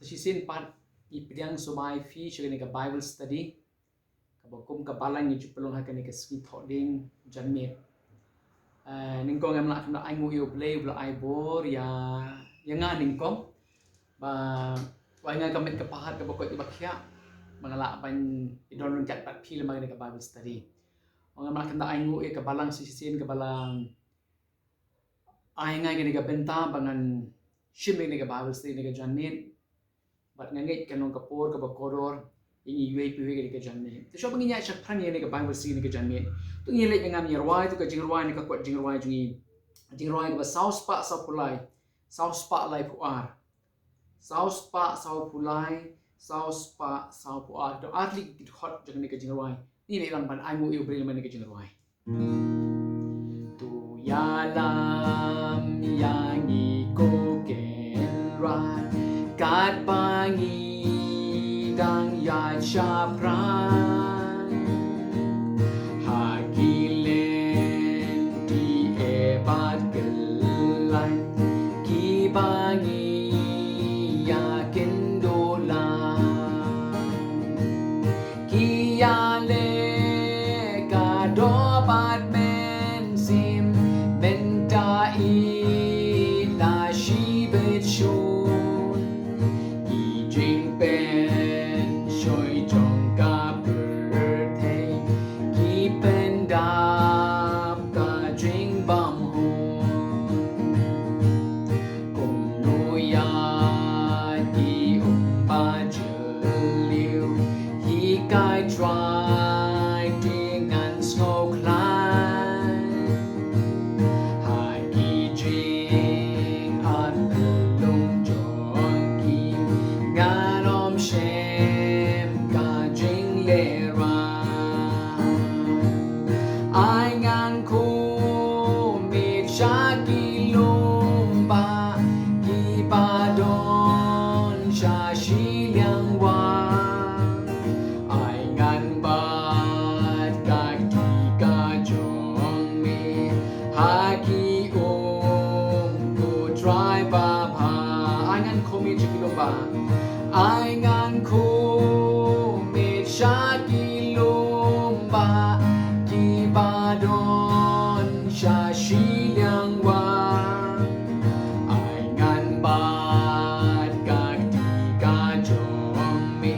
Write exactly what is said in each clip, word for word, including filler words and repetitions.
Shisien pat ngi pdiang sngewbha ïa phi sha kane ka Bible study kaba kum ka balang ngi ju pynlong ha kane ka sngi Thohdieng janmiet. Eh, nyngkong ngam lah khlem da ainguh ïa U Blei uba la ai bor ïa, ïa nga nyngkong ba u ai nga ka met ka pahat kaba koit kaba khiah ba nga lah ban ïadon ryngkat bad phi lyngba kane ka Bible study. Ngam lah khlem da ainguh ïa ka balang shisien kaba la ai nga ïa kane ka bynta ba ngan shim ïa kane ka Bible study kane ka janmiet. Bad nga ngeit kan long ka por kaba kordor ïa ngi iwei pa iwei ha kane ka janmiet. Te shuwa ba ngin ïa shakri ïa kane ka Bible study kane ka janmiet, to ngin leit, ngam ïa rwai, to ka jingrwai ne ka kot jingrwai jong ngi. Jingrwai kaba saw spah saw phew lai, saw spah laiphew ar. Saw spah saw phew lai, saw spah saw phew ar. To ar tylli ki dkhot jong kane ka jingrwai. Ngin ïa leit lang ban ainguh ïa U Blei lyngba kane ka jingrwai. To ïalam ïa ngi ko Kynrad, katba ngi dang ïaid shaphrang ha ki lynti eh bad kyllaiñ kiba ngi ïakynduh lang. Ki ïaleh ka doh bad mynsiem, mynta ïa la shibit shun. Ki jingpynshoi jong ka pyrthei, ki pyndap ka jingbam hun. Kumno ïa ki um ba jylliew, hikai Trai te ngan sngewkhlaiñ. Ha ki jingarphyllung jong ki ngan ym shem ka jinglehrain. Ai ngan khuid sha ki lum ba kiba don sha shiliang wah. Ai ngan bat ka kti ka jong me ha ki um ko Trai babha. Ai ngan khuid sha ki lum ba. Ai ngan khuid sha ki lum ba kiba don sha shiliang wah. Ai ngan bat ka kti ka jong me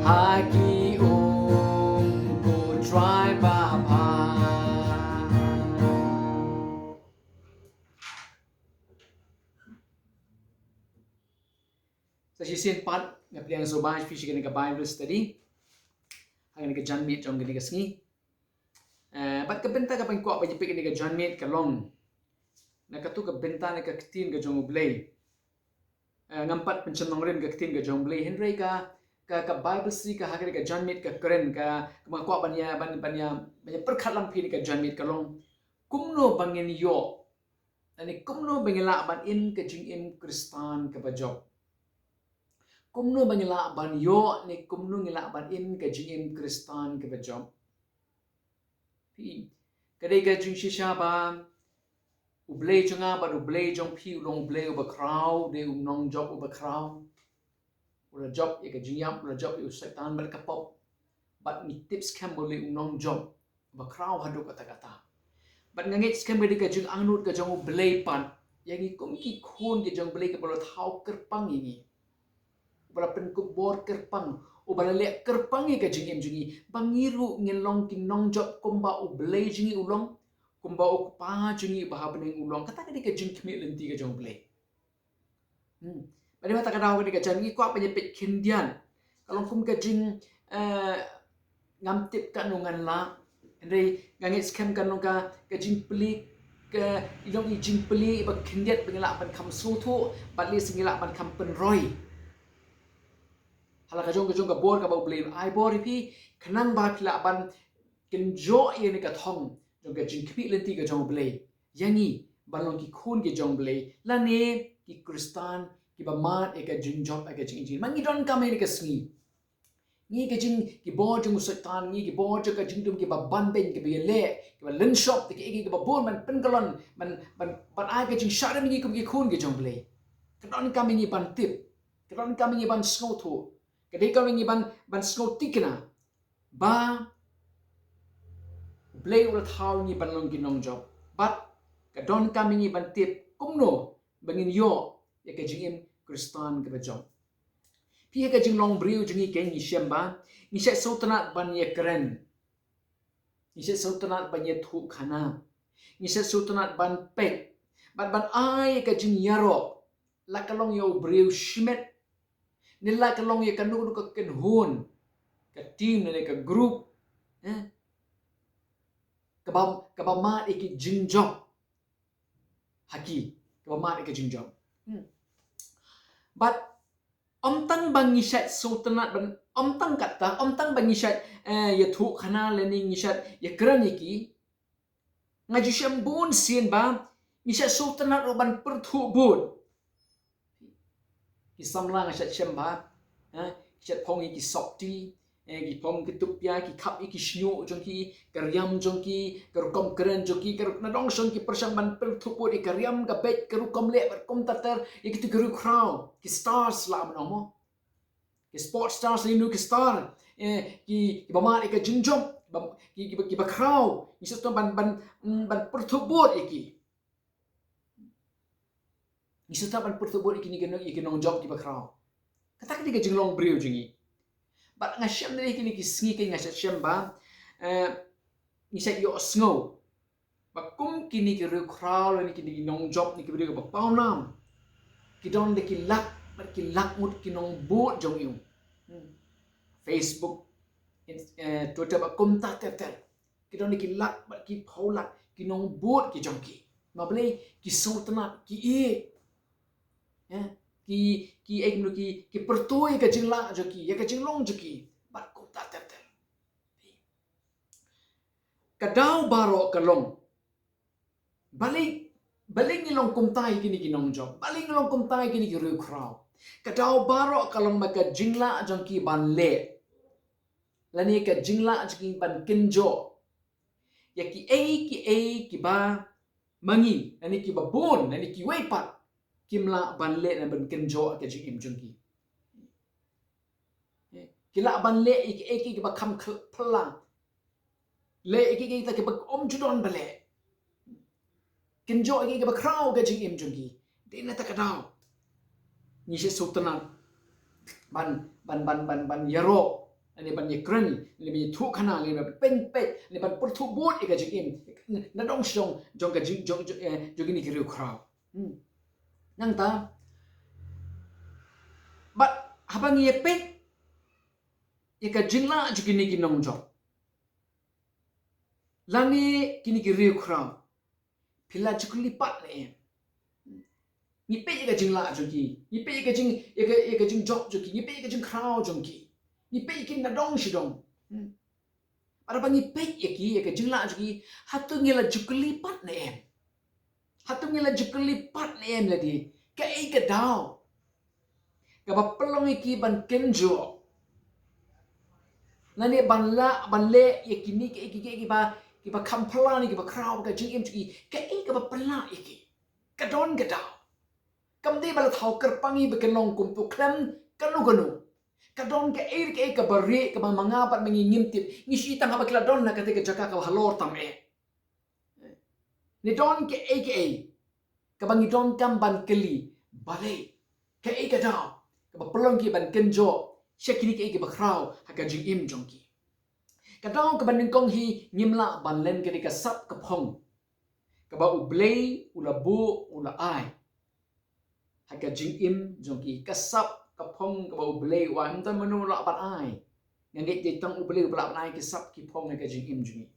ha ki um ko Trai babha. Sa shisien pat nga pdiang sngewbha ïa phi sha kane ka Bible study ha kane ka janmiet jong kane ka sngi. Eh, bad ka bynta kaba nga kwah ba ngi peit kane ka janmiet ka long na katu ka bynta ne ka ktien ka jong U Blei. Eh, ngam pat pynshong nongrim ka ktien ka jong U Blei, hynrei ka, ka, ka Bible study ka ha kane ka janmiet ka kren ka, kaba nga kwah ban ïa, ban, ban ïa, ban ïa pyrkhat lang phi ne ka janmiet ka long kumno ba ngin ïoh, lane kumno ba ngi lah ban im ka jingim Khristan kaba jop. Kumno ba ngi lah ban ïoh ne kumno ngi lah ban im ka jingim Khristan kaba jop. Phi, ka dei ka jingshisha ba U Blei jong nga bad U Blei jong phi u long U Blei uba khraw, u dei u nongjop uba khraw. U la jop ïa ka jingïap, u la jop ïa u Soitan bad ka pop. Bad ngi tip skhem ba u long u nongjop uba khraw haduh katta katta. Bad nga ngeit skhem ka dei ka jingangnud ka jong U Blei pat ïa ngi kum ki khun ki jong U Blei kaba la thaw kyrpang ïa ngi. Uba la pynkupbor kyrpang, uba la leh kyrpang ïa ka jingim jong ngi, ba ngi ruh ngin long ki nongjop kumba U Blei jong ngi u long, kumba U Kpa jong ngi uba ha bneng u long. Kata ka dei ka jingkhmih lynti ka jong U Blei. Hmm. Bad ha kata ka daw kane ka jan ngi kwah ban ïa peit khyndiat. Ka long kum ka jing, eh, ngam tip katno ngan lah. Hynrei nga ngeit skhem kan long ka, ka jingplie, ka, i long i jingplie ba khyndiat ba ngi lah ban kham sngewthuh bad lehse ngi lah ban kham pynroi. Ha la ka jong ka jong ka bor kaba U Blei un ai bor ïa phi, khnang ba phi lah ban kynjoh ïa kane ka thong jong ka jingkhmih lynti ka jong U Blei ïa ngi ban long ki khun ki jong U Blei, lane ki Khristan kiba mad ïa ka jingjop ïa ka jingim jong ngi. Ma ngi donkam ïa kane ka sngi. Ngi ka jing, ki bor jong u Soitan, ngi ki bor jong ka jingdum kiba ban beiñ, kiba ïaleh, kiba lynshop, te kiei kiei kiba bun ban pynkyllon, ban, ban, ban ai ka jingshah rim ïa ngi kum ki khun ki jong U Blei. Ka donkam ïa ngi ban tip. Ka donkam ïa ngi ban sngewthuh. Ka donkam ïa ngi ban, ban sngewthikna ba U Blei u la thaw ïa ngi ban long ki nongjop. Bad ka donkam ïa ngi ban tip kumno ba ngin ïoh ïa ka jingim Khristan kaba jop. Phi ha ka jinglong briew jong ngi, ngi shem ba ngi shait sngewtynnat ban ïakren. Ngi shait sngewtynnat ban ïathuhkhana. Ngi shait sngewtynnat ban peit bad ban ai ka jingïaroh, la ka long ïa u briew shimet, ne la ka long ïa kano kano ka kynhun, ka team ne ka group, eh, kaba, kaba mad ïa ki jingjop ha ki, kaba mad ïa ki jingjop. Hmm. Bad ym tang ba ngi shait sngewtynnat ban, ym tang kata, ym tang ba ngi shait, eh, ïathuhkhana lane ngi shait ïakren ïa ki. Nga ju shem bun sien ba ngi shait sngewtynnat ruh ban pyrthuh bud. Ki samla nga shait shem ba, eh, ki shait phong ïa ki sopti, eh, ki phong ki tupia, ki khap ïa ki shñiuh jong ki, ka riam jong ki, ka rukom kren jong ki, ka ruk-, nadong shong ki pyrshang ban pyrthuh bud ïa ka riam ka beit, ka rukom leh bad kumta ter, ïa kitu ki riewkhraw, ki stars la mynno mo. Ki sports stars lane ki star, eh, ki, kiba mad ïa ka jingjop, ba, ki, kiba, kiba khraw, ngi sngewtynnat ban, ban, mm, ban pyrthuh bud ïa ki. Ngi sngewtynnat ban pyrthuh bud ïa kine ki nong, ïa ki nongjop kiba khraw. Kata ka dei ka jinglong briew jong ngi. Bad nga shem na kine ki sngi, kine nga shait shem ba, eh, ngi shait ïohsngew ba kum kine ki riewkhraw lane kine ki nongjop, ne ki briew kiba pawnam, ki don da ki lak bad ki lak ngut ki nongbud jong u. Hmm. Facebook, Ins-, eh, Twitter bad kumta ter ter. Ki don da ki lak bad ki phew lak ki nongbud ki jong ki. Ma balei? Ki sngewtynnat, ki ïeit. Eh, ki, ki, eh, ki, ki pyrthuh ïa ka jinglah jong ki, ïa ka jinglong jong ki bad kumta ter ter. Ka daw baroh ka long, balei, balei ngi long kumta ïa kine ki nongjop, balei ngi long kumta ïa kine ki riewkhraw? Ka daw baroh ka long ba ka jinglah jong ki ban leh, lane ka jinglah jong ki ban kynjoh ïa kiei kiei kiba ma ngi, lane kiba bun, lane kiwei pat kim lah ban leh ne ban kynjoh ïa ka jingim jong ki. Ki lah ban leh ïa kiei kiei kiba kham phylla. Leh ïa kiei kiei kita kiba ym ju don ba leh. Kynjoh ïa kiei kiba khraw ka jingim jong ki. Dei na kata ka daw ngi shait sngewtynnat ban, ban, ban, ban, ban ïaroh, lane ban ïakren, lane ban ïathuhkhana, lane ban pynpeit, lane ban pyrthuh bud ïa ka jingim nadong shong jong ka jing, jong, jong, eh, jong kine ki riewkhraw. Hmm. Nangta, bad haba ngi ïa peit ïa ka jinglah jong kine ki nongjop lane kine ki riewkhraw, phi la ju kylli pat ne em? Ngi peit ïa ka jinglah jong ki, ngi peit ïa ka jing, ïa ka, ïa ka jingjop jong ki, ngi peit ïa ka jingkhraw jong ki, ngi peit ïa ki nadong shadong. Hmm. Bad haba ngi peit ïa ki, ïa ka jinglah jong ki, hato ngi la ju kylli pat ne em? Hato ngi la ju kylli pat ne em lade? Kaei ka daw kaba pynlong ïa ki ban kynjoh, lane ban lah ban leh ïa kine kiei kiei kiba, kiba kham phylla ne kiba khraw ka jingim jong ki? Kaei kaba pynlah ïa ki? Ka don ka daw. Kam dei ba la thaw kyrpang ïa ba kin long kum tu khlem kano kano. Ka don kaei kaei kaba rieh kaba ma nga bad ma ngi ngim tip. Ngi shu i tang haba ki la don na kata ka jaka kaba halor tam eh. Ne don kaei kaei kaba ngi donkam ban kylli, balei? Kaei ka daw kaba pynlong ki ban kynjoh sha kine kiei kiba khraw ha ka jingim jong ki? Ka daw kaba nyngkong hi ngim lah ban len, ka dei ka sap ka phong kaba U Blei u la buh, u la ai ha ka jingim jong ki. Ka sap ka phong kaba U Blei u ai, ym don mano lah ban ai. Nga ngeit dei tang U Blei uba lah ban ai ki sap ki phong ha ka jingim jong ngi.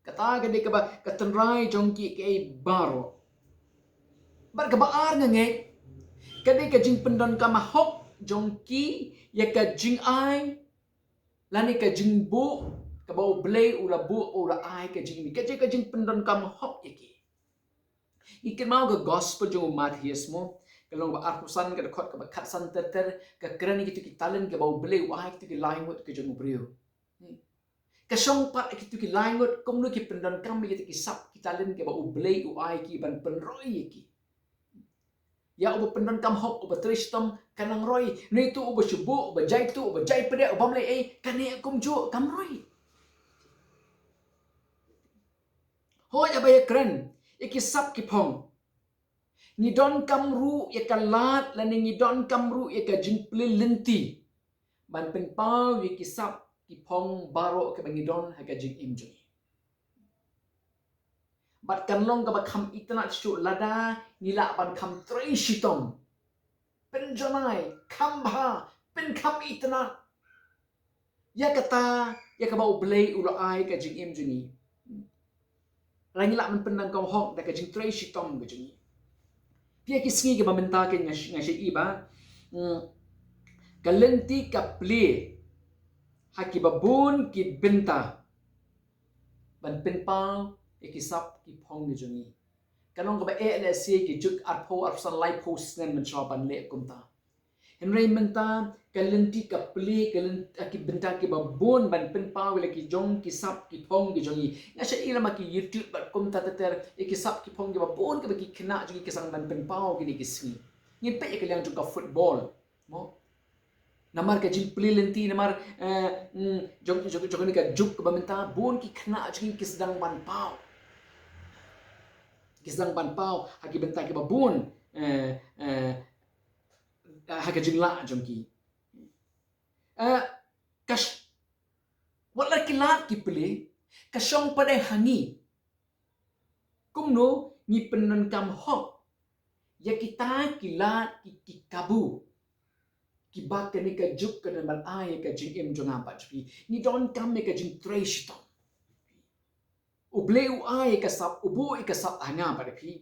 Kata ka dei kaba ka tynrai jong ki kaei baroh. Bad kaba ar nga ngeit ka dei ka jingpyndonkam hok jong ki ïa ka jingai lane ka jingbuh kaba U Blei u la buh, u la ai ka jingim. Ka dei ka jingpyndonkam hok ïa ki. Ngi kynmaw ka gospel jong u Mathaios mo, ka lynnong ba arphew san, ka dkhot kaba khatsan ter ter, ka kren ïa kitu ki talent kiba U Blei u ai ïa kitu ki lai ngut ki jong u briew. Ka shong pat ïa kitu ki lai ngut kumno ki pyndonkam ïa kitu ki sap ki talent kiba U Blei u ai ïa ki ban pynroi ïa ki. ïa uba pyndonkam hok, uba trei shitom, kan nang roi. Nangta uba shu buh, uba jai tuh, uba jai pdeng, uba ym leh ei, kane kumjuh kam roi. Hooid, haba ïakren ïa ki sap ki phong, ngi donkam ruh ïa ka lad lane ngi donkam ruh ïa ka jingplie lynti ban pynpaw ïa ki sap ki phong baroh kiba ngi don ha ka jingim jong ngi. Bad kan long kaba kham itynnad shuh lada ngi lah ban kham trei shitom, pynjanai, kham bha, pynkham itynnad ïa kata, ïa kaba U Blei u la ai ka jingim jong ngi. Lada ngi lah ban pyndonkam hok da ka jingtrei shitom ka jong ngi. Phi ïa ki sngi kiba mynta ki nga sh-, nga shait i ba, mm, ka lynti ka plie ha kiba bun ki bynta ban pynpaw ïa ki sap ki phong ki jong ngi. Ka long kaba eh lehse ki juk arphew, arphew san, laiphew snem mynshuwa ban leh kumta. Hynrei mynta ka lynti ka plie, ka lynti, ki bynta kiba bun ban pynpaw ïa la ki jong ki sap ki phong ki jong ngi. Nga shait i lama ki YouTube bad kumta ter ter ïa ki sap ki phong kiba bun kiba ki khynnah jong ngi ki sdang ban pynpaw kine ki sngi. Ngin peit ïa ka liang jong ka football. Mo? Namar ka jingplie lynti, namar, eh, mm, jong, jong, jong kane ka juk kaba mynta bun ki khynnah jong ngi ki sdang ban paw. Ki sdang ban paw ha ki bynta kiba bun, eh, eh, ha ka jinglah jong ki. Eh, ka sh-, wat la ki lad ki plie, ka shong pat de ha ngi. Kumno ngi pyndonkam hok ïa kita ki lad ki, ki kabu kiba kane ka juk ka don ban ai ïa ka jingim jong nga bad jong phi. Ngi donkam ïa ka jingtrei shitom. U Blei u ai ïa ka sap, u buh ïa ka sap ha nga bad phi.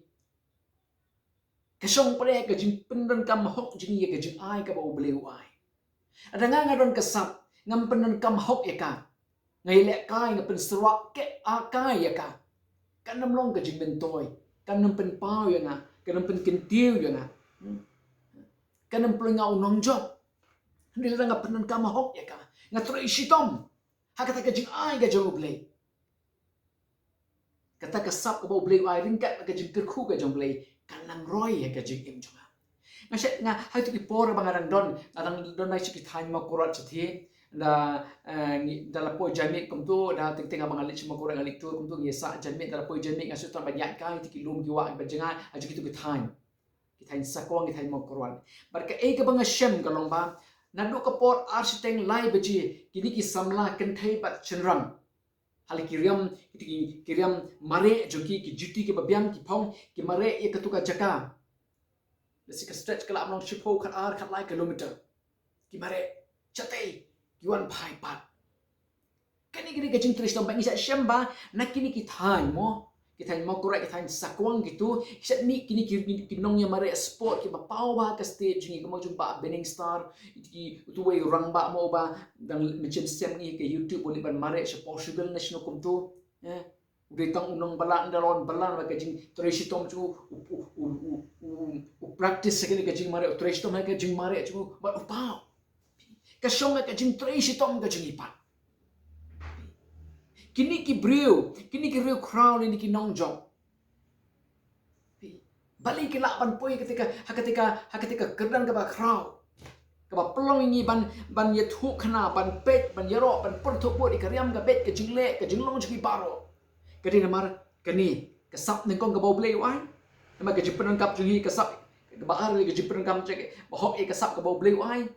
Ka shong pat de ka jingpyndonkam hok jong ngi ïa ka jingai kaba U Blei u ai. Lada nga nga don ka sap, ngam pyndonkam hok ïa ka, nga ïalehkai, nga pynsyrwa kai ïa ka, kan ym long ka jingmyntoi, kan ym pynpaw ïa nga, kan ym pynkyntiew ïa nga. Hmm. Kan ym pynlong ïa nga u nongjop. Hynrei lada nga pyndonkam hok ïa ka, nga trei shitom ha kata ka jingai ka jong U Blei, kata ka sap kaba U Blei u ai ryngkat ka jingkyrkhu ka jong U Blei kan nang roi ha ka jingim jong nga. Nga shait, nga ha kito ki por ba nga dang don, nga dang don na sha ki thaiñ Mawkyrwat shathie, da, eh, ngi, da la poi janmiet kumto, da teng teng ba nga leit sha Mawkyrwat nga leit tour kumto, ngi sah janmiet, da la poi janmiet nga shu tang ban ïaid kai ïa ki lum ki wah kiba jngai ha kito ki thaiñ. Ki thaiñ Sakwang, ki thaiñ Mawkyrwat. Bad kaei kaba nga shem ka long ba naduh ka por ar shiteng lai baje, kine ki samla kynthei bad shynrang ha la ki riam, ki, ki, ki riam mareh jong ki, ki juti kiba biang, ki phong, ki mareh ïa kato ka jaka. Lehse ka stretch ka lah ban long shiphew, khatar, khatlai kilometer. Ki mareh, shatei, ki wan phai pat. Kane, kane ka jingtrei shitom ba ngi sa shem ba na kine ki thaiñ mo, ki thaiñ Mawkyrwat, ki thaiñ Sakwang kito, ki sa mih kine ki, ki, ki nongïamareh sport kiba paw bha ha ka state jong ngi, kum u jong Bah Binningstar, ki, uto uwei u rangbah mo uba dang mynshem sem ngi ha ka YouTube, u leit ban mareh sha Portugal ne shano kumto. Eh, u dei tang u nongbylla, ynda la wan bylla, namar ka jingtrei shitom jong u, u, u practice ha kane ka jingmareh, u trei shitom ha ka jingmareh jong u bad u paw. Ka shong ha ka jingtrei shitom ka jong ngi pat. Kine ki briew, kine ki riewkhraw ne kine ki nongjop, balei ki lah ban poi ha kata ka, ha kata ka, ha kata ka kyrdan kaba khraw, kaba pynlong ïa ngi ban, ban ïathuhkhana, ban peit, ban ïaroh, ban pyrthuh bud ïa ka riam ka beit, ka jingleh ka jinglong jong ngi baroh? Ka dei namar kane ka sap nyngkong kaba U Blei u ai. Namar ka jingpyndonkam jong ngi ka sap, kaba ar ka jingpyndonkam jong ngi ba hok ïa ka sap kaba U Blei u ai.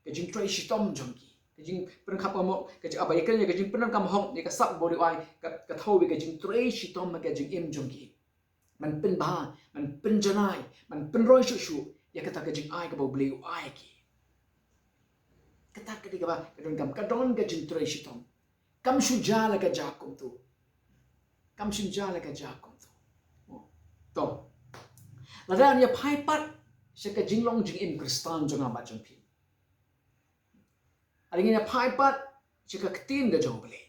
Ka jingtrei shitom jong ki, ka jingpyndonkam hok, ka jing, ah, ba ïakren ïa ka jingpyndonkam hok ïa ka sap kaba U Blei u ai, ka, ka thew ïa ka jingtrei shitom ha ka jingim jong ki. Ban pynbha, ban pynjanai, ban pynroi shuh shuh ïa kata ka jingai kaba U Blei u ai ki. Kata ka dei kaba ka donkam, ka don ka jingtrei shitom. Kam shu jia la ka jia kumto. Kam shu jia la ka jia kumto. To, lada ngi ïa phai pat sha ka jinglong jingim Khristan jong nga bad jong phi, lada ngi ïa phai pat sha ka ktien ka jong U Blei,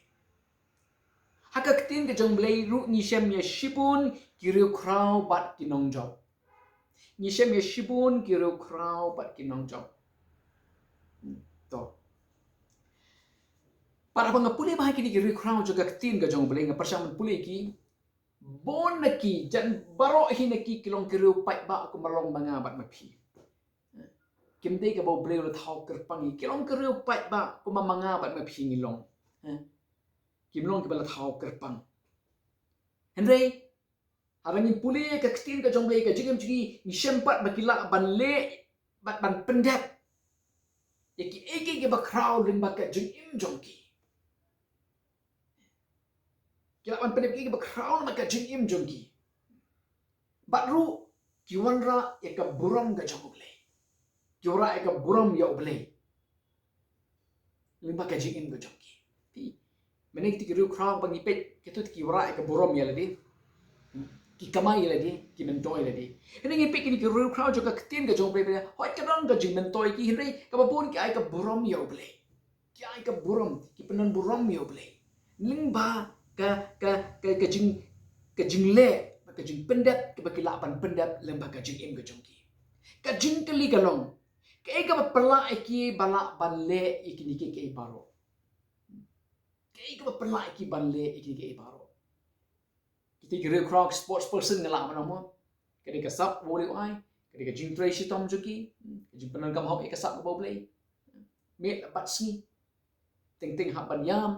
ha ka ktien ka jong U Blei ruh ngi shem ïa shibun ki riewkhraw bad ki nongjop. Ngi shem ïa shibun ki riewkhraw bad ki nongjop. Hmm, to, pat haba nga pule bha ha kine ki riewkhraw jong ka ktien ka jong U Blei, nga pyrshang ban pule ki, Bun na ki, jan baroh hi na ki, ki long ki riew paidbah kumba long ma nga bad ma phi. Kim dei kaba U Blei u la thaw kyrpang ïa ki, ki long ki riew paidbah kumba ma nga bad ma phi ngi long. Kim long kiba la thaw kyrpang. Hynrei haba ngin pule ïa ka ktien ka jong U Blei, ka jingim jong ki, ngi shem pat ba ki lah ban leh bad ban pyndep ïa kiei kiei kiba khraw lyngba ka jingim jong ki. Ki lah ban pyndep ïa kiei kiba khraw lyngba ka jingim jong ki. Bad ruh ki wanrah ïa ka burom ka jong U Blei. Ki wanrah ïa ka burom ïa U Blei lyngba ka jingim ka jong ki. Te mynne kito ki riew khraw ba ngi peit, kito ki wanrah ïa ka burom ïa lade. Ki kamai ïa lade, ki myntoi ïa lade. Hynrei ngi peit kine ki riew khraw jong ka ktien ka jong U Blei, hooid ka don ka jingmyntoi ki, hynrei kaba bun ki ai ka burom ïa U Blei. Ki ai ka burom, ki pyndon burom ïa U Blei lyngba ka, ka, ka, ka jing, ka jingleh, ka jingpyndep, kaba ki lah ban pyndep lyngba ka jingim ka jong ki. Ka jingkylli ka long, kaei kaba pynlah ïa ki ba lah ban leh ïa kine kiei kiei baroh? Kaei kaba pynlah ïa ki ban leh ïa kine kiei baroh? Kito ki riew khraw, sports person, nga lah ban ong mo, ka dei ka sap ba U Blei u ai, ka dei ka jingtrei shitom jong ki, ka jingpyndonkam hok ïa ka sap kaba U Blei. Miet bad sngi, teng teng hap ban ïam,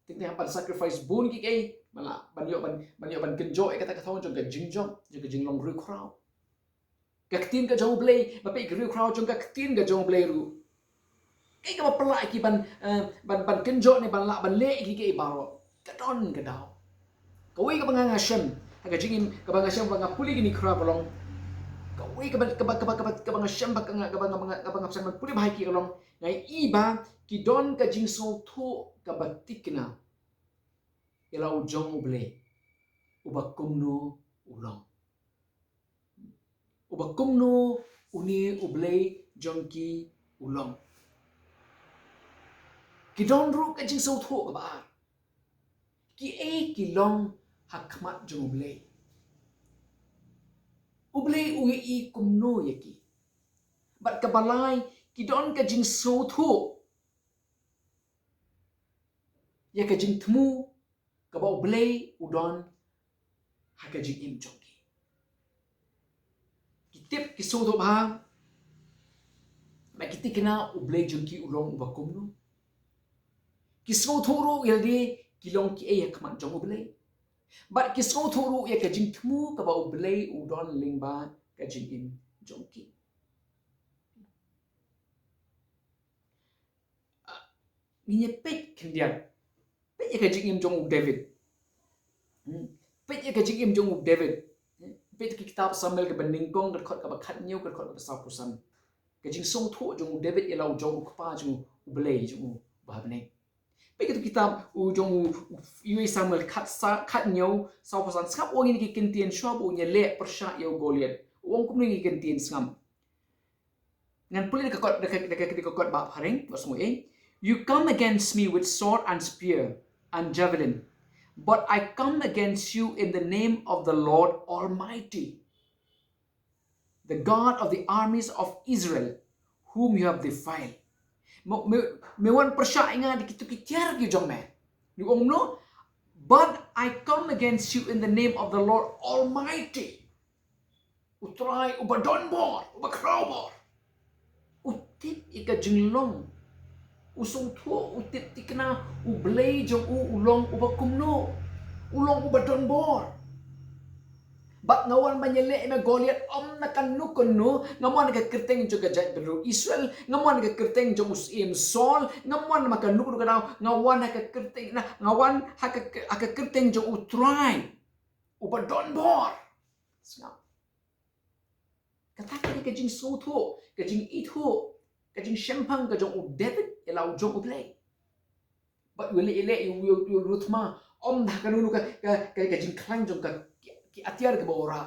teng teng hap ban sacrifice bun kiei kiei, ban lah ban ïoh ban, ban ïoh ban kynjoh ïa kata ka thong jong ka jingjop, jong ka jinglong riew khraw. Ka ktien ka jong U Blei, ba peit ki riew khraw jong ka ktien ka jong U Blei ruh, kaei kaba pynlah ïa ki ban, eh, ban, ban kynjoh ne ban lah ban leh ïa kiei kiei baroh? Ka don ka daw. Kawei kaba nga, nga shem ha ka jingim, kaba nga shem ba nga pule kine ki khraw ka long, kawei kaba, kaba, kaba, kaba, kaba nga shem ba nga, kaba nga, kaba nga, kaba nga pule bha ïa ki ka long, nga ïohi ba ki don ka jingsngewthuh kaba thikna ïa la u jong U Blei, uba kumno u long, uba kumno une U Blei jong ki u long. Ki don ruh ka jingsngewthuh kaba ar, kiei ki long ha khmat jong U Blei. U Blei u ïohi kumno ïa ki? Bad kaba lai, ki don ka jingsngewthuh ïa ka jingthmu kaba U Blei u don ha ka jingim jong ki. Ki tip, ki sngewthuh bha, bad ki thikna U Blei jong ki u long uba kumno. Ki sngewthuh ruh ïa lade ki long kiei ha khmat jong U Blei. Bad ki sngewthuh ruh ïa ka jingthmu kaba U Blei u don lyngba ka jingim jong ki. Ah, ngin ïa peit khyndiat. Peit ïa ka jingim jong u David. Hmm. Peit ïa ka jingim jong u David. Hmm. Peit ki kitab Samuel kaba nyngkong, ka dkhot kaba khathynñiew, ka dkhot kaba sawphew san. Ka jingsngewthuh jong u David ïa la u jong u kpa jong u Blei jong u uba ha bneng. Peit katu kitab u jong u, u, u Samuel khat sa, khathynñiew, sawphew san. Sngap u ong ïa kine ki ktien shuwa ba un ïaleh pyrshah ïa u Goliath. U ong kumne ïa kine ki ktien, sngap. Ngan pule da ka kot, da ka, da ka, da ka kot ba phareng, ba sngewthuh. "You come against me with sword and spear and javelin, but I come against you in the name of the Lord Almighty, the God of the armies of Israel, whom you have defiled." Me, me, me wan pyrshah ïa nga da kitu ki tiar ki jong me. U ong kumno? "But I come against you in the name of the Lord Almighty." U Trai uba don bor, uba khraw bor. U tip ïa ka jinglong. U sngewthuh, u tip thikna, U Blei jong u, u long uba kumno. U long uba don bor. Bad nga wan ban ïaleh ïa me Goliath, ym na kano kano, ngam wan ha ka kyrteng jong ka jaitbynriew Israel, ngam wan ha ka kyrteng jong u syiem Saul, ngam wan ha kano kano ka daw, nga wan ha ka kyrteng, na, nga wan ha ka, ha ka kyrteng jong u Trai uba don bor. Sngap. Kata ka dei ka jingsngewthuh, ka jingithuh, ka jingshemphang ka jong u David ïa la u jong U Blei. Bad u leh, u leh, u, u, u, u thma, ym da kano kano ka, ka, ka, ka jingkhlaiñ jong ka, ki, ki atiar kiba u rah.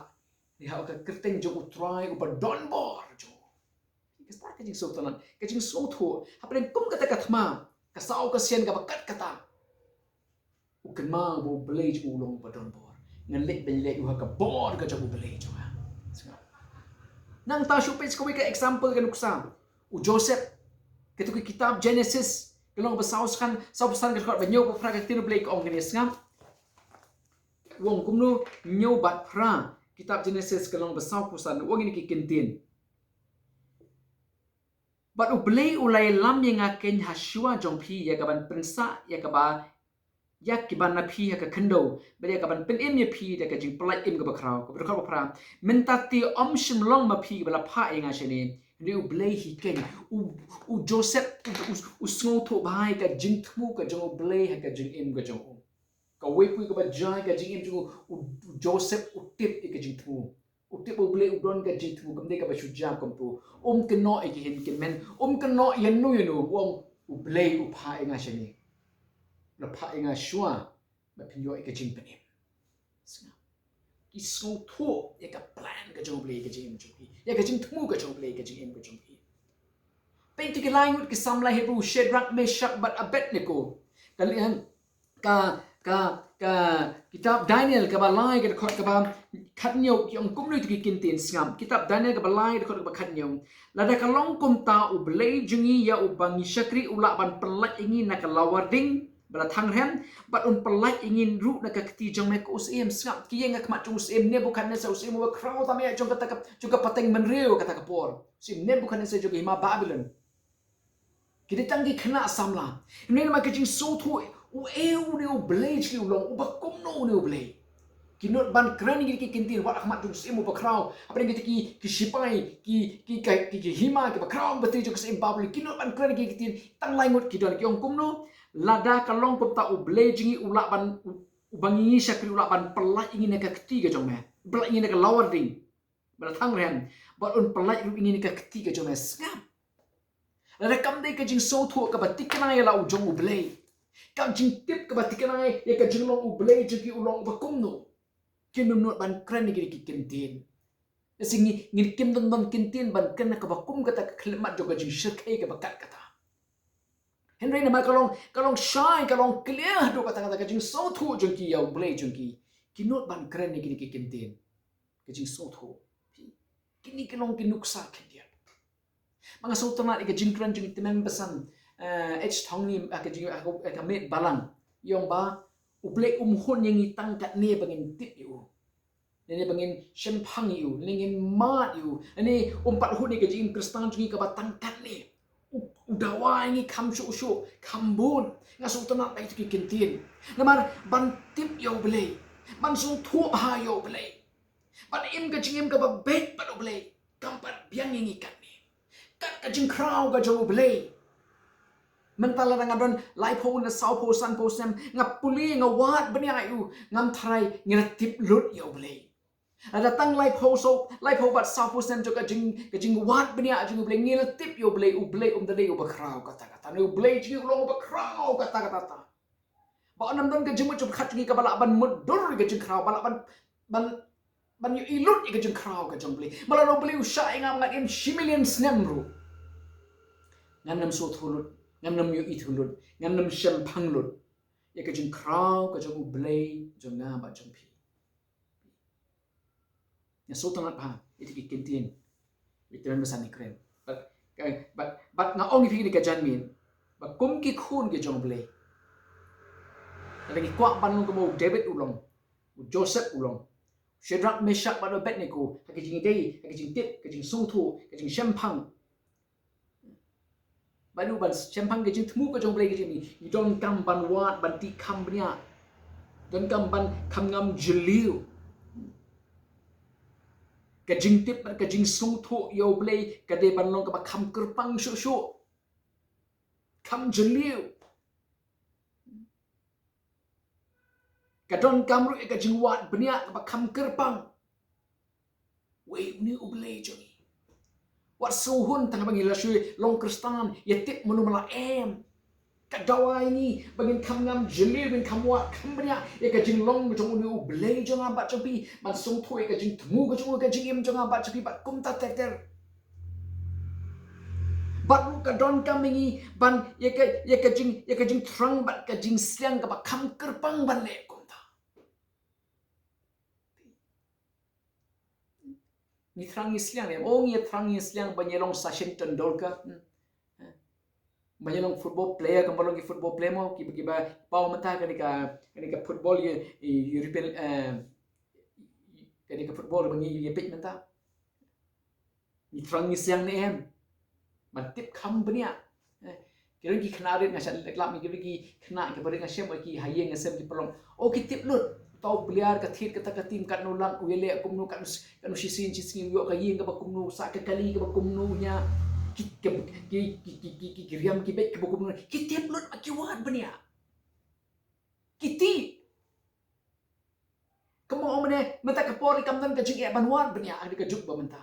Hynrei ha ka kyrteng jong u Trai uba don bor jong u. Kata ka jingsngewtynnat, ka jingsngewthuh. Hapdeng kum kata ka thma, ka saw ka sien kaba kat kata, u kynmaw ba U Blei jong u u long uba don bor. Ngan leit ban leh ïa u ha ka bor ka jong U Blei jong nga. Sngap. Nangta shu peit sa kawei ka example, ka nuksa. U Joseph, katu ka kitab Genesis, ka lynnong ba sawphew san, sawphew san, ka dkhot ba hynñiew, ba phra, ka ktien U Blei ka ong kumne, sngap. U ong kumno? Hynñiew bad phra, kitab Genesis ka lynnong ba sawphew san, u ong ïa kine ki kyntien. Bad U Blei u la ïalam ïa nga keiñ ha shuwa jong phi, ïa kaban pynsah ïa kaba, ïa kiban na phi ha ka khyndew, bad ïa kaban pynim ïa phi da ka jingpyllait im kaba khraw. Kaba dkhot ba phra. Mynta te ym shym long ma phi kaba la phah ïa nga shane, hynrei U Blei hi keiñ. U, u Joseph, u, u, u sngewthuh bha ïa ka jingthmu ka jong U Blei ha ka jingim ka jong u. Kawei pa kaba jia ka jingim jong u, u, u Joseph u tip ïa ka jingthmu. U tip U Blei u don ka jingthmu, kam dei kaba shu jia kumto. Um kynnoh ïa ki hynmen, um kynnoh ïano ïano, u ong U Blei u phah ïa nga shane. La phah ïa nga shuwa, ba phin ïoh ïa ka jingpynim. Sngap. Ki sngewthuh ïa ka plan ka jong U Blei ïa ka jingim jong ki, ïa ka jingthmu ka jong U Blei ïa ka jingim ka jong ki. Peit ki lai ngut ki samla Hebru, Shadrach, Meshach bad Abednego. Ka liang ka, ka, ka kitab Daniel kaba lai ka dkhot kaba khathynñiew ki ong kumno ïa kine ki kyntien, sngap. Kitab Daniel kaba lai ka dkhot kaba khathynñiew. Lada ka long kumta, U Blei jong ngi ïa uba ngi shakri u lah ban pyllait ïa ngi na ka lawar ding ba la thang rhem, bad un pyllait ïa ngi ruh na ka kti jong me, ko u syiem. Sngap, ki ïeng ha khmat jong u syiem Nebukhadnessar, u syiem uba khraw tam eh jong kata ka, jong ka pateng bynriew kata ka por. U syiem Nebukhadnessar jong ka hima Babilon. Ki dei tang ki khynnah samla. Hynrei namar ka jingsngewthuh, u e une U Blei jong ki u long, uba kumno une U Blei. Ki nud ban kren ïa kine ki kyntien, wat ha khmat jong u syiem uba khraw. Hapdeng kita ki, ki shipai, ki, ki, ki, ki, ki hima, kiba khraw, batri jong ka syiem Babilon. Ki nud ban kren ïa kine ki kyntien, tang lai ngut ki don, ki ong kumno. Lada ka long kumta, U Blei jong ngi u lah ban, u, uba ngi shakri u lah ban pyllait ïa ngi na ka kti ka jong me. Pyllait ïa ngi na ka lawar ding ba la thang rhem, bad un pyllait ruh ïa ngi na ka kti ka jong me, sngap. Lada kam dei ka jingsngewthuh kaba thikna ïa la u jong U Blei, ka jingtip kaba thikna ïa ka jinglong U Blei jong ki u long uba kumno, kim nud ban kren ïa kine ki kyntien. Lehse ngi, ngin kim don don kyntien ban kren kaba kum kata ka khyllipmat jong ka jingshyrkhei kaba kat kata. Hynrei namar ka long, ka long shai, ka long clear haduh katta katta ka jingsngewthuh jong ki ïa U Blei jong ki, ki nud ban kren ïa kine ki kyntien. Ka jingsngewthuh. Kine ki long ki nuksa khyndiat. Ma nga sngewtynnat ïa ka jingkren jong i tymmen basan, eh, H. Thongni, eh, ka jing, eh, ka, eh, ka met balang. I ong ba U Blei um hun ïa ngi tang katne ba ngin tip ïa u, ne ba ngin shemphang ïa u, ne ngin mad ïa u, ne um pat hun ïa ka jingim Khristan jong ngi kaba tang katne. U, u dawa ïa ngi kham shuh shuh, kham bun. Nga sngewtynnat ba ïa kito ki kyntien. Namar ban tip ïa U Blei, ban sngewthuh bha ïa U Blei, ban im ka jingim kaba beit bad U Blei, kam pat biang ïa ngi katne. Kat ka jingkhraw ka jong U Blei. Mynta lada nga don laiphew ne sawphew sanphew snem, nga pule, nga wad bniah ïa u, ngam tharai, ngi la tip lut ïa U Blei. Lada tang laiphew saw, laiphew bad sawphew snem jong ka jing, ka jingwad bniah jong U Blei, ngi la tip ïa U Blei, U Blei um da dei uba khraw katta katta. Ne U Blei jong ngi u long uba khraw katta katta. Ba ym don ka jingmut jingpyrkhat jong ngi kaba lah ban mutdur ïa ka jingkhraw, ba lah ban, ban, ban ïohi lut ïa ka jingkhraw ka jong U Blei. Ba lada U Blei u shah ïa nga, ngan im shi million snem ruh, ngan ym sngewthuh lut, ngan ym ïohi lut, ngan ym shemphang lut ïa ka jingkhraw ka jong U Blei jong nga bad jong phi. Nga sngewtynnat bha ïa kito ki kyntien. Ïa kito ki kyntien ba ngi kren. Bad, bad, bad nga ong ïa phi kane ka janmiet ba kum ki khun ki jong U Blei, lada ngi kwah ban long kum u David u long, u Joseph u long, Shadrach, Meshach bad Abednego, ha ka jingïadei, ha ka jingtip, ka jingsngewthuh, ka jingshemphang, bad u ban shemphang ka jingthmu ka jong U Blei ka jong ngi, ngi donkam ban wad, ban tih kham bniah. Donkam ban kham ngam jylliew. Ka jingtip bad ka jingsngewthuh ïa U Blei ka dei ban long kaba kham kyrpang shuh shuh, kham jylliew. Ka donkam ruh ïa ka jingwad bniah kaba kham kyrpang. Wei une U Blei jong ngi. Wat sngewhun tang ba ngi la shu long Khristan, ïa tip mano mano em. Ka dawa ïa ngi ba ngin kham ngam jylliew, ngin kham wad kham bniah ïa ka jinglong jong une U Blei jong nga bad jong phi, ban sngewthuh ïa ka jingthmu ka jong u, ka jingim jong nga bad jong phi bad kumta ter ter. Bad ruh ka donkam ïa ngi ban ïa ka, ïa ka jing, ïa ka jingthrang bad ka jingsliang kaba kham kyrpang ban leh kumta. Ngi thrang ngi sliang ne, oh, ngi thrang ngi sliang ban ïa long Sachin Tendulkar. Hmm. Ba ngi long football player, kumba long ki football player mo, kiba, kiba paw mynta kane ka, kane ka football ïa, ïa European, eh, kane ka football ba ngi ïa peit mynta. Ngi thrang ngi siang ne em. Ban tip kham bniah. Eh, ki don ki khynnah rit nga shah leh lap ngi ki don ki khynnah kiba rit nga shem ki ha ïing ha sem ki pynlong. O ki tip lut. Tau pliar ka thied kata ka tim katno lang u ïaleh kumno katno s-, katno shisien shisien u ïoh ka ïing kaba kumno sa ka kali kaba kumno ïa ki, ki, ki riam ki beit kaba kumno. Ki tip lut ba ki wad bniah. Ki tip. Kumba ong mynne, mynta ka por i kam don ka jingeh ban wad bniah ha ka juk ba mynta.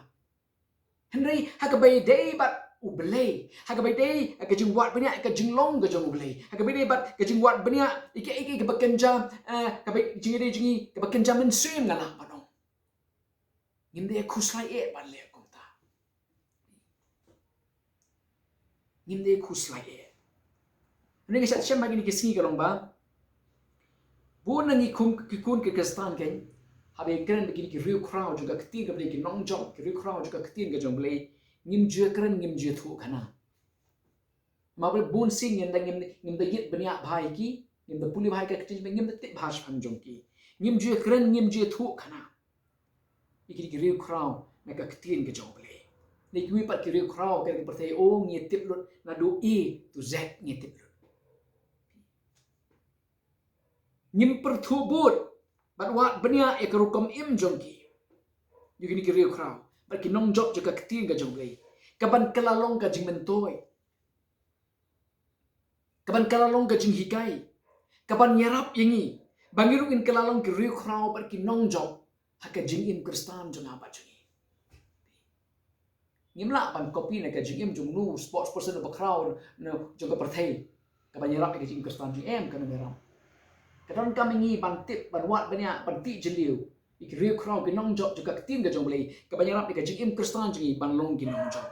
Hynrei ha kaba ïadei bad U Blei, ha kaba ïadei ka jingwad bniah, ka jinglong ka jong U Blei, ha kaba ïadei bad ka jingwad bniah, ïa ka, ïa ka, kaba kynja, eh, kaba jingïadei jong ngi, kaba kynja mynsiem nga lah ban ong. Ngim dei khuslai eh ban leh kumta. Ngim dei khuslai eh. Hynrei nga shah shem ba kine ki sngi ka long ba bun na ngi kum ki khun ki Khristan kein, haba ïakren bad kine ki riewkhraw jong ka ktien ka Blei, ki nongjop, ki riewkhraw jong ka ktien ka jong Blei, ngim ju ïakren, ngim ju ïathuh khana. Namar ba bun sien ngim da, ngim, ngim da ïit bniah bha ïa ki, ngim da pule bha ïa ka ktien, ngim da tip bha shaphang jong ki. Ngim ju ïakren, ngim ju ïathuh khana ïa ki, ki riewkhraw na ka ktien ka jong Blei. Ne kiwei pat ki riewkhraw ka pyrthei, o ngi tip lut naduh A to Z ngi tip lut. Ngim pyrthuh bud bad wad bniah ïa ka rukom im jong ki. Ïa kine ki riewkhraw bad ki nongjop jong ka ktien ka jong Blei, kaban kylla long ka jingmyntoi, kaban kylla long ka jinghikai, kaban ïarap ïa ngi ba ngi ruh ngin kylla long ki riewkhraw bad ki nongjop ha ka jingim Khristan jong nga bad jong ngi. Ngim lah ban copy na ka jingim jong uno u sports person uba khraw na jong ka pyrthei kaban ïarap ïa ka jingim Khristan jong ngi, em, kan ym ïarap. Ka donkam ïa ngi ban tip, ban wad bniah, ban tih jylliew ïa ki riewkhraw, ki nongjop jong ka ktien ka jong Blei, kaban ïarap ïa ka jingim Khristan jong ngi ban long ki nongjop.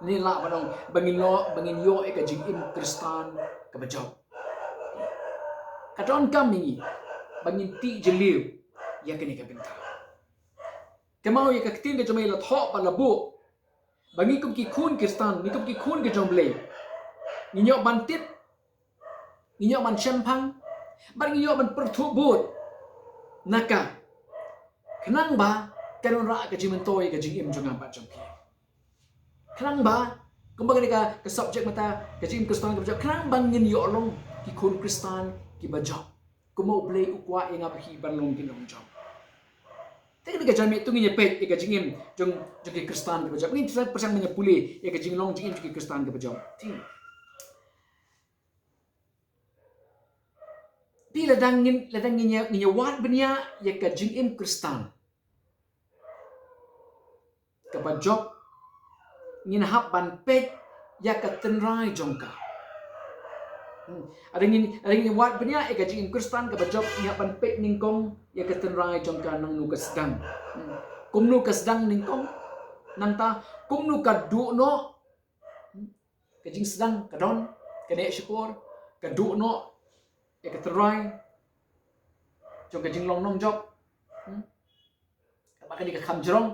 Ngi lah ban ong ba ngin ïoh, ba ngin ïoh ïa ka jingim Khristan kaba jop. Ka donkam ïa ngi ba ngin tih jylliew ïa kane ka bynta. Ka mut ïa ka ktien ka jong Blei la thoh bad la buh ba ngi kum ki khun Khristan, ngi kum ki khun ka jong Blei, ngin ïoh ban tip, ngin ïoh ban shemphang bad ngin ïoh ban pyrthuh bud na ka, khnang ba kan wanrah ka jingmyntoi ïa ka jingim jong nga bad jong phi. Khnang ba, kumba kane ka, ka subject mynta, ka jingim Khristan kaba jop, khnang ba ngin ïoh long ki khun Khristan kiba jop, kumba U Blei u kwah ïa nga bad phi ban long ki nongjop. Te kane ka janmiet to ngin ïa peit ïa ka jingim jong, jong ki Khristan kiba jop. Ngin pyrshang, pyrshang ban ïa pule ïa ka jinglong jingim jong ki Khristan kiba jop. Te phi, lada ngin, lada ngin ïa, ngin ïa wad bniah ïa ka jingim Khristan kaba jop, ngin hap ban peit ïa ka tynrai jong ka. Hmm. Lada ngin, lada ngin wad bniah ïa ka jingim Khristan kaba jop, ngin hap ban peit nyngkong ïa ka tynrai jong ka, nangno ka sdang. Hmm. Kumno ka sdang nyngkong, nangta kumno ka duh noh. Hmm. Ka jingsdang ka don, ka neh shipor, ka duh noh ïa ka tynrai jong ka jinglong nongjop. Hmm. Kaba kane ka kham jrong.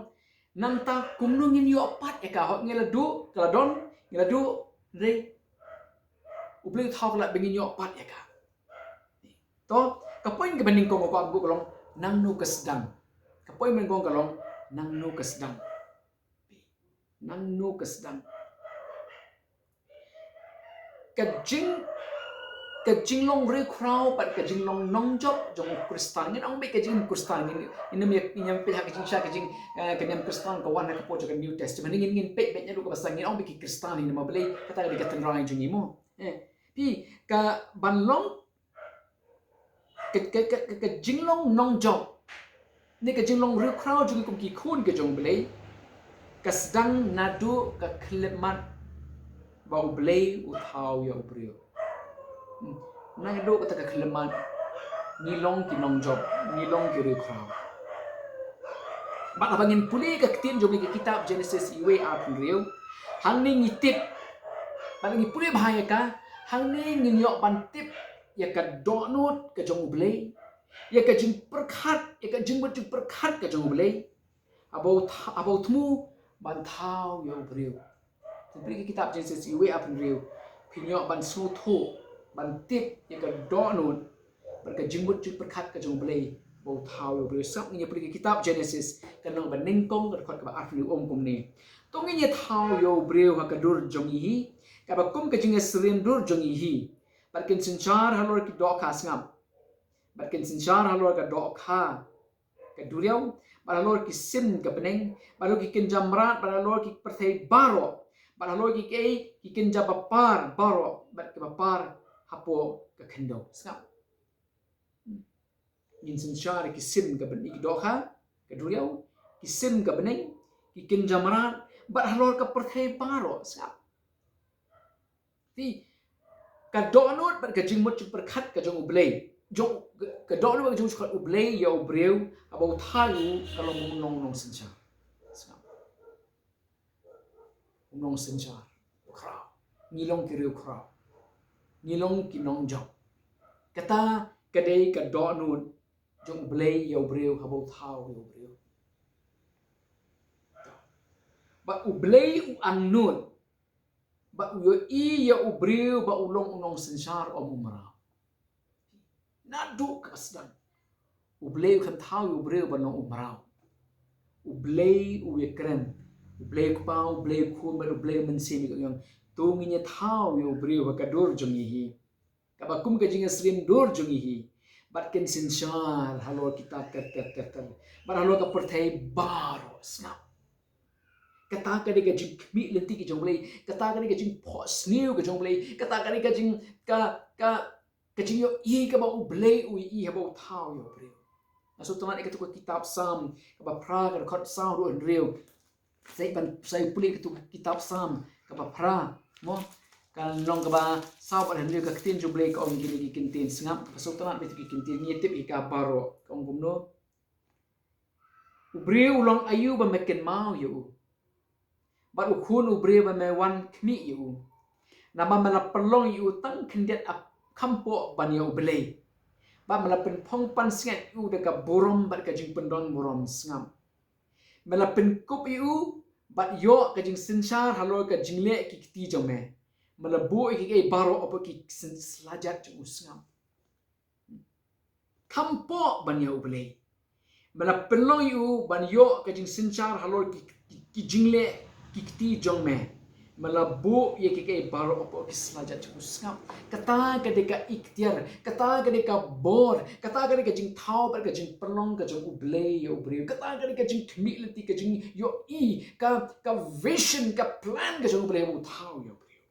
Nangta kumno ngin ïoh pat ïa ka, hok ngi la duh, ka la don, ngi la duh, hynrei U Blei u thaw palat ba ngin ïoh pat ïa ka. To, ka point kaba nyngkong ka kwah ban buh ka long, nangno ka sdang. Ka point ba nyngkong ka long, nangno ka sdang. Nangno ka sdang. Ka jing, ka jinglong riewkhraw bad ka jinglong nongjop jong u Khristan. Ngin ong beit ka jingim Khristan, ngin, ngin ym ïa, ngin ym peit ha ka jingshai ka jing, eh, ka niam Khristan ka wan ha ka por jong ka New Testament. Ngin, ngin peit beit naduh kaba sdang, ngin ong beit ki Khristan, ngin ym, balei kata ka dei ka tynrai jong ngi mo. Eh, phi, kaban long ka, ka, ka, ka, ka jinglong nongjop ne ka jinglong riewkhraw jong ngi kum ki khun ka jong U Blei, ka sdang naduh ka khyllipmat ba U Blei u thaw ïa u briew. Hmm. Naduh kata ka khyllipmat ngi long ki nongjop, ngi long ki riewkhraw. Bad haba ngin pule ka ktien jong U Blei, ka kitab Genesis iwei arphew hynriew, hangne ngi tip, bad ngi pule bha ïa ka, hangne ngin ïoh ban tip ïa ka dohnud ka jong U Blei, ïa ka jingpyrkhat, ïa ka jingmut jingpyrkhat ka jong U Blei, haba u tha-, haba u thmu ban thaw ïa u briew. Te pule ka kitab Genesis iwei arphew hynriew, phin ïoh ban sngewthuh, ban tip ïa ka dohnud bad ka jingmut jingpyrkhat ka jong U Blei ba u thaw ïa u briew. Sngap, ngin ïa pule ka kitab Genesis, ka lynnong ba nyngkong, ka dkhot kaba arphew, ong kumne: To ngin ïa thaw ïa u briew ha ka dur jong ngi hi, kaba kum ka jingïasyriem dur jong ngi hi, bad kin synshar halor ki dohkha, sngap, bad kin synshar halor ka dohkha ka duriaw, bad halor ki sim ka bneng, bad halor ki kynja mrad, bad halor ki pyrthei baroh, bad halor ki, ki, ki kynja bapar baroh, bad ki bapar hapoh ka khyndew. Sngap. Ngin synshar ki sim ka bneng, ki dohkha ka duriaw, ki sim ka bneng, ki kynja mrad, bad halor ka pyrthei baroh. Sngap. Te ka dohnud bad ka jingmut jingpyrkhat ka jong U Blei, jong, ka dohnud bad ka jingmut jingpyrkhat U Blei ïa u briew haba u thaw u, ka long u nong, u nongsynshar. Sngap. U nongsynshar, u khraw. Ngi long ki riewkhraw. Ngi long ki nongjop. Kata ka dei ka dohnud jong U Blei ïa u briew haba u thaw ïa u briew. Ba U Blei u angnud ba u ïohi ïa u briew ba u long u nongsynshar, ym u mraw. Naduh kaba sdang U Blei u khlem thaw ïa u briew ban long u mraw. U Blei u ïakren. U Blei u Kpa, U Blei u Khun bad U Blei u Mynsiem, u ong, to ngin ïa thaw ïa u briew ha ka dur jong ngi hi, kaba kum ka jingïasyriem dur jong ngi hi, bad kin synshar halor kita ter ter ter ter, bad halor ka pyrthei baroh. Sngap. Kata ka dei ka jingkhmih lynti ka jong U Blei. Kata ka dei ka jingphohsniew ka jong U Blei. Kata ka dei ka jing, ka, ka, ka jingïohi kaba U Blei u ïohi haba u thaw ïa u briew. Nga sngewtynnat ïa katu ka kitab Salm kaba phra, ka dkhot saw haduh hynriew. Sa ïa ban, sa ïa pule katu ka kitab Salm kaba phra, mo, ka lynnong kaba saw bad hynriew. Ka ktien jong U Blei ka ong kine ki kyntien, sngap. Nga sngewtynnat bad kine ki kyntien, ngi tip ïa ka baroh. Ka ong kumno: U briew u long aïu ba me kynmaw ïa u, bad u khun u briew ba me wan khmih ïa u? Namar me la pynlong ïa u tang khyndiat ap, kham poh ban ïa U Blei, bad me la pynphong pansngiat ïa u da ka burom bad ka jingpyndon burom. Sngap. Me la pynkup ïa u bad ïoh ka jingsynshar halor ka jingleh ki kti jong me. Me la buh ïa kiei kiei baroh hapoh ki syn-, slajat jong u. Sngap. Kham poh ban ïa U Blei. Me la pynlong ïa u ban ïoh ka jingsynshar halor ki, ki, ki jingleh ki kti jong me. Me la buh ïa kiei kiei baroh hapoh ki slajat jong u. Sngap. Kata ka dei ka iktiar, kata ka dei ka bor, kata ka dei ka jingthaw bad ka jingpynlong ka jong U Blei ïa u briew. Kata ka dei ka jingkhmih lynti, ka jingïohi, ka, ka vision, ka plan ka jong U Blei ba u thaw ïa u briew.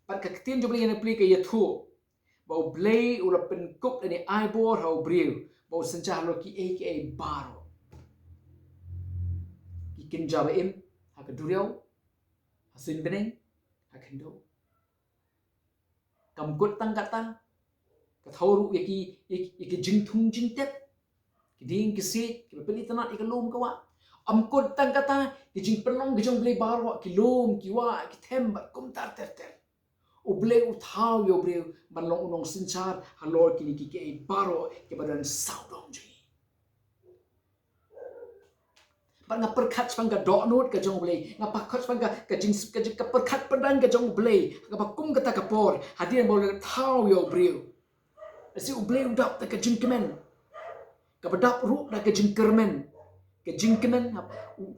Bad ka ktien jong U Blei ha kane ka pli ka ïathuh ba U Blei u la pynkup lane ai bor ha u briew ba un synshar halor kiei kiei baroh. Ki kynja ba im ha ka duriaw, ha suiñ bneng, ha khyndew. Kam kut tang kata, ka thaw ruh ïa ki, ïa ki, ïa ki jingthung jingtep, ki dieng ki siej kiba pynitynnad ïa ka lum ka wah. Ym kut tang kata, ki jingpynlong ki jong U Blei baroh, ki lum, ki wah, ki them bad kumta ter ter. U Blei u thaw ïa u briew ban long u nongsynshar halor kine kiei kiei baroh kiba don sawdong jong ngi. Bad nga pyrkhat shaphang ka dohnud ka jong U Blei. Nga pyrkhat shaphang ka, ka jing, ka jing, ka pyrkhat pyrdan ka jong U Blei kaba kum kata ka por, hadien ba u la thaw ïa u briew. Lehse U Blei u dap da ka jingkmen, kaba dap ruh da ka jingkyrmen. Ka jingkmen,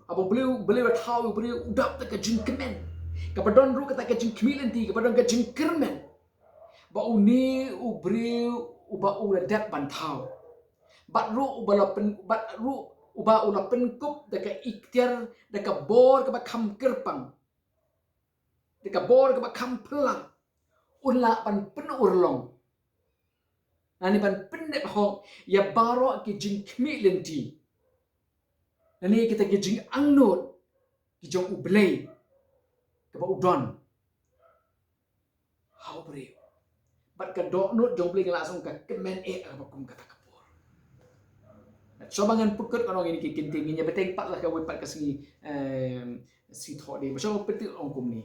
haba U Blei, U Blei u la thaw ïa u briew, u dap da ka jingkmen, kaba don ruh kata ka jingkhmih lynti, kaba don ka jingkyrmen ba une u briew uba u la dep ban thaw, bad ruh uba la pyn, bad ruh uba u la pynkup da ka iktiar, da ka bor kaba kham kyrpang, da ka bor kaba kham phylla, un lah ban pynurlong lane ban pyndep hok ïa baroh ki jingkhmih lynti lane kita ki jingangnud ki jong U Blei kaba u don ha u briew. Bad ka dohnud jong U Blei, nga la ong, ka kmen eh ha kaba kum kata ka por. Shuwa ba ngan pynkut, ngan ong ïa kine ki kyntien, ngin ïa bteng pat la kawei pat ka sngi, em, sngi Thohdieng. Shuwa ba pynkut, ong kumne: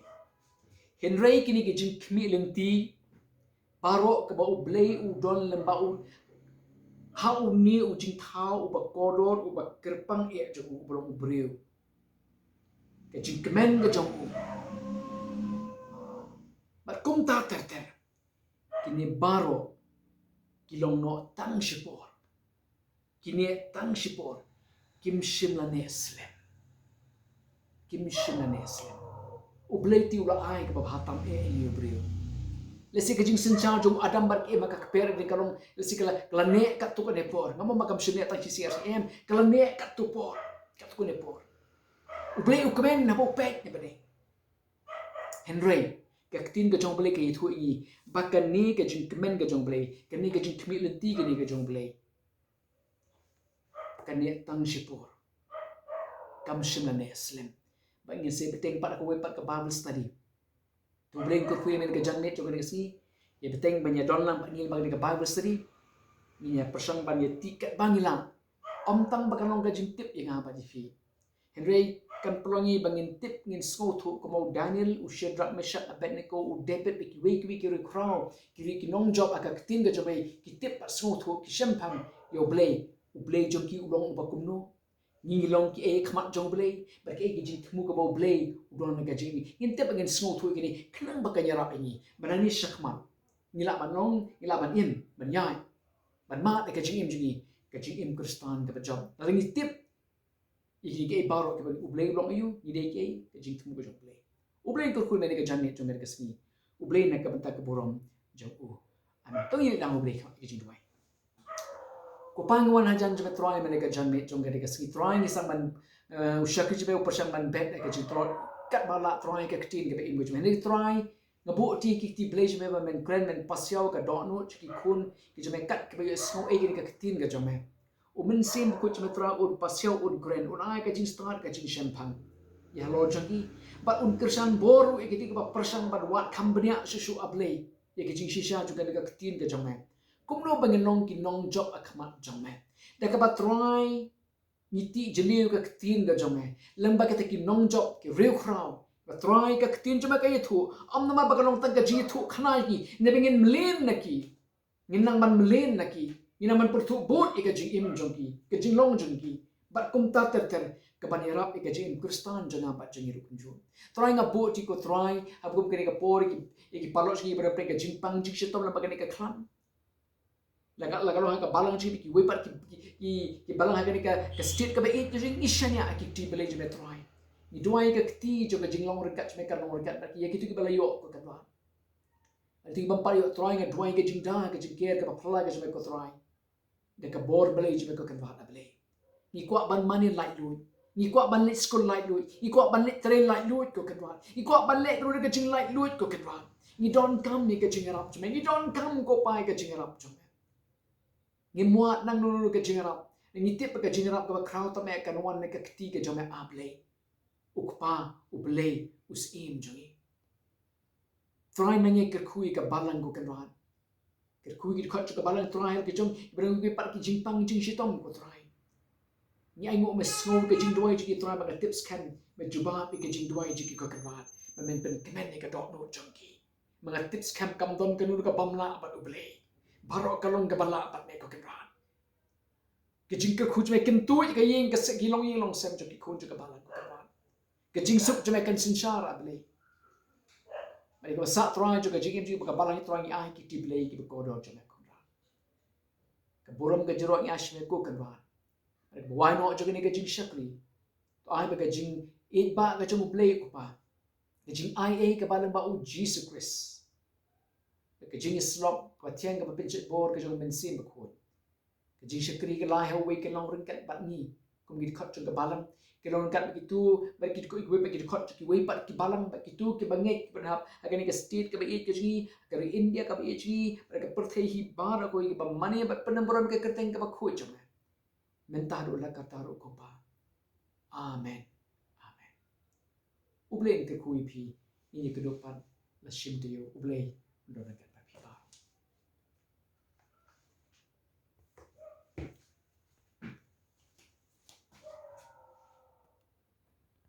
Hynrei kine ki jingkhmih lynti baroh kaba U Blei u don lem bad u ha une u jingthaw uba kordor, uba kyrpang eh jong u, uba long u briew, ka jingkmen ka jong u. Bad kumta ter ter, kine baroh ki long noh tang shipor. Kine tang shipor, kim shym la neh slem. Kim shym la neh slem. U Blei te u la ai kaba bha tam eh ïa u briew. Lehse ka jingsynshar jong u Adam bad ka Eve ha ka kper ka long, lehse ka la, ka la neh katto katne por. Nga mut ma kam shym neh tang shi sien, em, ka la neh katto por, katto katne por. U Blei u kmen haba u peit na bneng. Hynrei ka ktien ka jong u Blei ka ïathuh ïa ngi ba kane ka jingkmen ka jong u Blei, kane ka jingkhmih lynti kane ka jong u Blei, ka neh tang shipor. Kam shym la neh slem. Bad ngin sa bteng pat ha kawei pat ka Bible study. To U Blei un kyrkhu ïa me ha ka janmiet jong kane ka sngi. Ïa bteng ban ïa don lang bad ngi ha kane ka Bible study. Ngin ïa pyrshang ban ïa tih katba ngi lah. Ym tang ba kan long ka jingtip ïa nga bad ïa phi. Hynrei kan pynlong ïa ngi ba ngin tip, ngin sngewthuh, kum u Daniel, u Shadrach, Meshach, Abednego, u David, bad kiwei kiwei ki riewkhraw, ki ri, ki nongjop ha ka ktien ka jong U Blei, ki tip bad sngewthuh, ki shemphang ïa U Blei. U Blei jong ki u long uba kumno? Ngi ngi long kiei ha khmat jong U Blei? Bad kiei ki jingthmu kaba U Blei u don ha ka jingim? Ngin tip bad ngin sngewthuh ïa kine khnang ba kan ïarap ïa ngi ba nangne shakhmat ngi lah ban long, ngi lah ban im, ban ïaid, ban mad ïa ka jingim jong ngi, ka jingim Khristan kaba jop. Lada ngi tip ïa kine kiei baroh kiba U Blei u long aïu, ngi dei kiei, ka jingthmu ka jong U Blei. U Blei un kyrkhu ïa me ha ka janmiet jong kane ka sngi. U Blei na ka bynta ka burom jong u. Amen. To ngin ïa leit lang ha U Blei ha ka jingduwai. Ko Pa, ngi wan hajan jong me Trai, mynne ha ka janmiet jong kane ka sngi Trai, ngi sdang ban, eh, u shakri jong me u pyrshang ban bet ïa ka jingtlot katba lah Trai, ka ktien kaba im ka jong me. Hynrei Trai, nga buh ïa ki kti Blei jong me ba men kren, men pasiaw ka dohnud jong ki khun ki jong me kat kiba ïohsngew ïa kane ka ktien ka jong me. U Mynsiem Bakhuid jong me Trai un pasiaw, un kren, un ai ka jingstad, ka jingshemphang ïa halor jong ki. Bad un kyrshan bor ruh ïa kito kiba pyrshang ban wad kham bniah shuh shuh, A Blei, ïa ka jingshisha jong kane ka ktien ka jong me. Kumno ba ngin long ki nongjop ha khmat jong me? Da kaba Trai ngi tih jylliew ïa ka ktien ka jong me. Lem bad kita ki nongjop, ki riewkhraw, ba Trai ka ktien jong me ka ïathuh. Ym namar ba ka long tang ka jingïathuh khana ïa ki, ne ba ngin mlien na ki. Ngin nang ban mlien na ki. Ngin nang ban pyrthuh bud ïa ka jingim jong ki, ka jinglong jong ki. Bad kumta ter ter, ka ban ïarap ïa ka jingim Khristan jong nga bad jong ngi ruh kumjuh. Trai, nga buh ïa ki ko Trai, ha kum kane ka por, ïa ki, ïa ki paralok jong ngi ba pyrshang ka jingpang jingshitom lem bad kane ka khlam. La ka, la ka long ha ka balang jong ngi, kiwei pat ki, ki, ki, ki balang ha kane ka, ka state kaba ïeit jong ngi, ngi shaniah ha ki kti Blei jong me Trai. Ngi duwai ïa ka kti jong ka jinglong ryngkat jong me kan long ryngkat bad ki, ïa kito kiba la ïoh ko Kynrad. Lada ki bym pat ïoh Trai, nga duwai ïa ka jingda, ka jingker kaba phylla ka jong me ko Trai. Da ka bor Blei jong me ko Kynrad, A Blei. Ngi kwah ban mane laitluid. Ngi kwah ban leit skul laitluid. Ngi kwah ban leit trei laitluid ko Kynrad. Ngi kwah ban leh ruh ka jinglaitluid ko Kynrad. Ngi donkam ïa ka jingïarap jong me. Ngi donkam ko Pa ïa ka jingïarap jong me. Ngim wad nangno ruh ka jingïarap. Ngi tip ba ka jingïarap kaba khraw tam eh kan wan na ka kti ka jong me, A Blei. U Kpa, U Blei, U Syiem jong ngi. Trai, ma ngi kyrkhu ïa ka balang ko Kynrad. Kyrkhu ïa ki dkhot jong ka balang Trai, ha ka jong kiba dang ïoh pat ki jingpang jingshitom ko Trai. Ngi ainguh me sngew ïa ka jingduwai jong ki Trai, ba nga tip skhem me jubab ïa ka jingduwai jong ki ko Kynrad. Ba men pynkmen ïa ka dohnud jong ki. Ba nga tip skhem kam don kano kaba ym lah bad U Blei. Baroh ka long kaba lah bad me ko Kynrad. Ka jingkyrkhu jong me kyntu ïa ka ïing ka sem, ki longïing longsem jong ki khun jong ka balang ko Kynrad. Ka jingsuk jong me kan synshar, A Blei. Bad ïa kaba sah Trai jong ka jingim jong ka balang Trai, ngi ai ki kti Blei kiba kordor jong me ko Kynrad. Ka burom ka jingïaroh ngi ai sha me ko Kynrad. Bad ïa kaba wai noh jong kane ka jingshakri, to ai ba ka jingïeit ba ka jong U Blei U Kpa, ka jingaiei kaba lyngba U Jisu Khrist, bad ka jingïasyllok kaba thiang kaba pynshait bor ka jong U Mynsiem Bakhuid, ka jingshakri ka lai ha uwei ka long ryngkat bad ngi kum ki dkhot jong ka balang. Ka long ryngkat bad kito, bad kito kiwei pat ki dkhot jong kiwei pat ki balang, bad kito kiba ngeit kiba hap ha kane ka state kaba ïeit ka jong ngi, ka ri India kaba ïeit jong ngi, bad ka pyrthei hi baroh kawei, kiba mane bad pynburom ïa ka kyrteng kaba khuid jong me mynta haduh la karta ruh ko Pa. Amen. Amen. U Blei un kyrkhu ïa phi. Ngin ïakynduh pat la shim taïew. U Blei un don ryngkat.